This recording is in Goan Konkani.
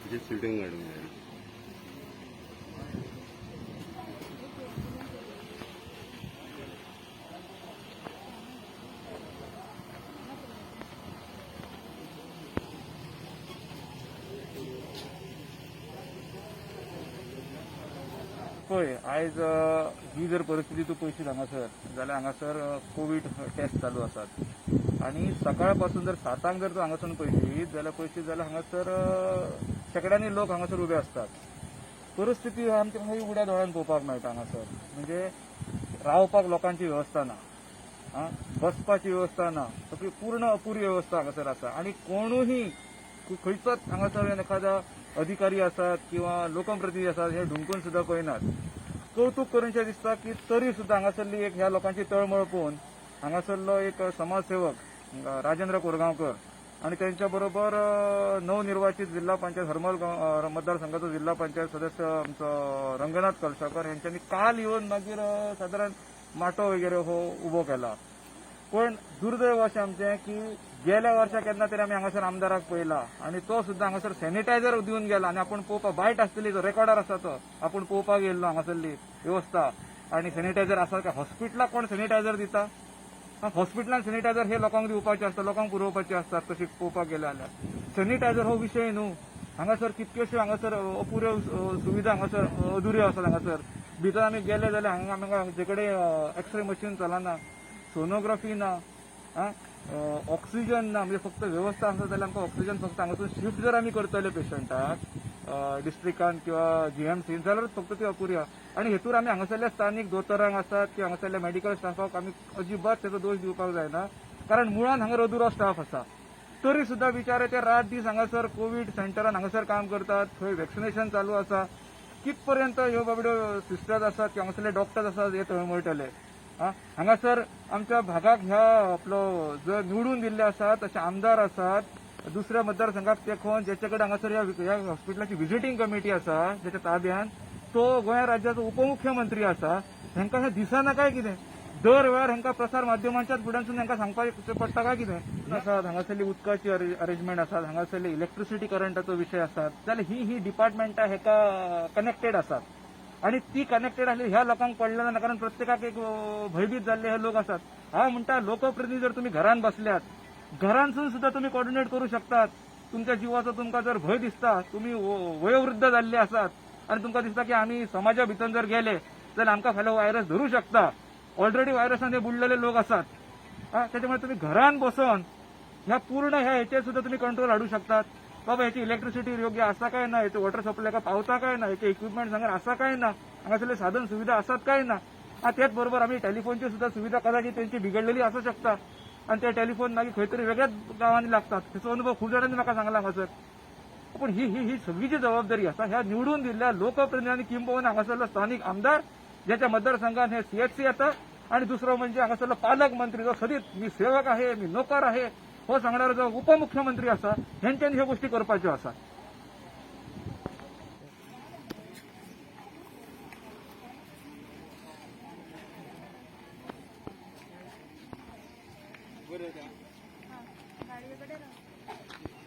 अशें सिटींग काडूंक जाय. पळय, आयज ही जर परिस्थिती तूं पळयशीत हांगासर जाल्यार हांगासर कोवीड टेस्ट चालू आसात आनी सकाळ पासून जर 7 जर तूं हांगासून पळयशीत जाल्यार हांगासर शेंकड्यांनी लोक हांगासर उबे आसतात. परिस्थिती आमच्या ही उगड्या दोळ्यान पळोवपाक मेळटा. हांगासर म्हणजे रावपाक लोकांची वेवस्था ना, आं, बसपाची वेवस्था ना, सगळी पूर्ण अपुरी वेवस्था हांगासर आसा आनी कोणूही खंयचोच हांगासर एखादा अधिकारी आसात किंवा लोकप्रतिनिधी आसात, हे ढुंकून सुद्दां पळयनात. कौतुक करूनशें दिसता की तरी सुद्दां हांगासरली एक ह्या लोकांची तळमळ पळोवन हांगासरलो एक समाजसेवक राजेंद्र कोरगांवकर आणि त्यांच्या बरोबर नवनिर्वाचित जिल्हा पंचायत हरमल मतदारसंघाचो जिल्हा पंचायत सदस्य आमचो रंगनाथ कलशाकर यांच्यानी काल येवन मागीर सादारण माटो वगैरे हो उबो केला. पण दुर्दैव अशें आमचें की गेल्या वर्सा केन्ना तरी आमी हांगासर आमदाराक पळयला आनी तो सुद्दां हांगासर सॅनिटायझर दिवन गेला आनी आपूण पळोवपाक बायट आसतली, तो रेकॉर्डर आसा, तो आपूण पळोवपाक येयल्लो हांगासरली वेवस्था आनी सॅनिटायझर आसा काय. हॉस्पिटलाक कोण सॅनिटायझर दिता? हॉस्पिटलान सॅनिटायझर हे लोकांक दिवपाचे आसता, लोकांक पुरोवपाचे आसतात. तशी पळोवपाक गेले जाल्यार सॅनिटायझर हो विशय न्हू. हांगासर कितक्योश्यो हांगासर अपुऱ्यो सुविधा हांगासर अधुऱ्यो आसात. हांगासर भितर आमी गेले जाल्यार हांगा आमकां जे कडेन एक्सरे मशीन चलना, सोनोग्राफी ना, ऑक्सिजन ना. म्हणजे फक्त वेवस्था आसा जाल्यार आमकां ऑक्सिजन फक्त हांगासून शिफ्ट जर आमी करतले पेशंटाक डिस्ट्रिक्टान किंवा जीएमसीन जाल्यार फक्त ती अपुरी आहा. आनी हेतूर आमी हांगासरल्या स्थानीक दोतोरांक आसात किंवा हांगासरल्या मेडिकल स्टाफाक आमी अजिबात तेचो दोश दिवपाक जायना, कारण मुळान हांगा अधुरो स्टाफ आसा. तरी सुद्दां बिचारे ते रात दीस हांगासर कोवीड सेंटरान हांगासर काम करतात. थंय वॅक्सिनेशन चालू आसा. कित पर्यंत ह्यो बाबड्यो सिस्टर्स आसात किंवा हांगासरले डॉक्टर्स आसात हे तळमळटले? हांगासर आमच्या भागाक ह्या आपलो जो निवडून दिल्ले आसात तशे आमदार आसात दुसऱ्या मतदारसंघाक तेंकोवन, ज्याचे कडेन हांगासर ह्या हॉस्पिटलाची व्हिजिटींग कमिटी आसा ज्याच्या ताब्यान, तो गोंय राज्याचो उपमुख्यमंत्री आसा. हांकां हें दिसना काय कितें? दर वेळार हांकां प्रसार माध्यमांच्याच फुड्यानसून हांकां सांगपाक पडटा काय कितें? आसात हांगासरली उदकाची अरेंजमेंट आसात, हांगासरली इलेक्ट्रिसिटी करंटाचो विशय आसात, जाल्यार ही ही डिपार्टमेंटां हेका कनेक्टेड आसात आणि ती कनेक्टेड आसली ह्या लोकांक पडलें ना, कारण प्रत्येकाक एक भयभीत जाल्ले हे लोक आसात. हांव म्हणटा, लोकप्रतिनिधी जर तुम्ही घरान बसल्यात, घरांसून सुद्दां तुम्ही कॉर्डिनेट करू शकतात. तुमच्या जिवाचो तुमकां जर भंय दिसता, तुम्ही वयोवृद्ध जाल्ले आसात आणि तुमकां दिसता की आमी समाजा भितर जर गेले जाल्यार आमकां फाल्यां व्हायरस धरू शकता, ऑलरेडी व्हायरसान हे बुडलेले लोक आसात, त्याच्यामुळे तुम्ही घरान बसून ह्या पूर्ण ह्या हेचेर सुद्दां तुम्ही कंट्रोल हाडू शकतात. बाबा, ह्याची इलेक्ट्रिसिटी योग्य आसा काय ना, हेचो वॉटर सप्लाय का पावता काय ना, हेचे इक्विपमेंट हांगा आसा काय ना, हांगासरले साधन सुविधा आसात काय ना. त्याच बरोबर आमी टेलिफोनची सुद्दां सुविधा कदाचित त्यांची बिघडलेली आसूं शकता आणि ते टेलिफोन मागीर खंय तरी वेगळ्याच गांवांनी लागतात. तेचो अनुभव खूब जाणांनी म्हाका सांगला हांगासर. पण ही ही ही सगळी जी जबाबदारी आसा ह्या निवडून दिल्ल्या लोकप्रतिनिधींनी, किंबहुना हांगासरलो स्थानीक आमदार ज्याच्या मतदारसंघात हे सीएचसी येता आणि दुसरं म्हणजे हांगासरलो पालकमंत्री जो सदीत मी सेवक आहे, मी नोकर आहे हो सांगणारो जो उपमुख्यमंत्री आसा, हेंच्यांनी ह्यो गोष्टी करपाच्यो आसा. बरं. गाडयेकडे राव.